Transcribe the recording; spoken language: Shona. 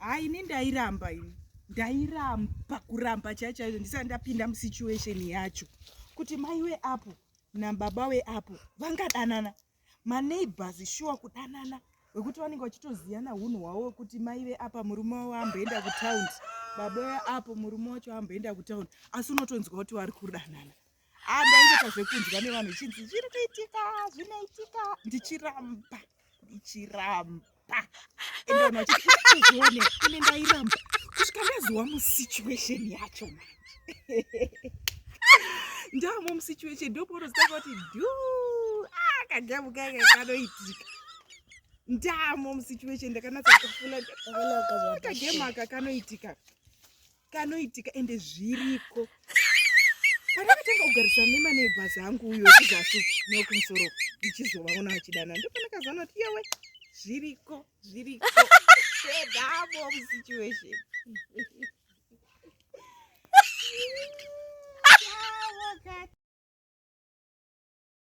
Hayi, ini ndairamba, ini ndairamba, kuramba chai chaizvo, ndisati ndapinda musituation yacho, kuti mai weapo nababa weapo vangadanana, maneighbors sure kudanana, wekuti vanenge vachitoziyana unhu hwavo, wekuti mai veapa murume wavo amboenda kutaundi, baba veapo murume wacho amboenda kutaundi, asi unotonzwa kuti vari kudanana. Ah, ndaingoita zvekunzwa nevanhu ichinzi zviri kuitika, zvinoitika, ndichiramba, ndichiramba, ende vanhu vachitozvione. Ine ndairamba kusvika ndaziwa musituation yacho. Manje ndamo musituation, ndopaunozotanga kuti dhu, ah, kagame kaka kanoitika. Ndamo musituation, ndakanatsa kufula kagame aka kanoitika, kanoitika, ende zviriko. Pandakatanga kugarisana nemaneighbors angu, uyo wekuzasi newekumusoro, ndichizovaona vachidana, ndopandakazoona kuti yewe, zviriko, zviriko. Ndamo musituation.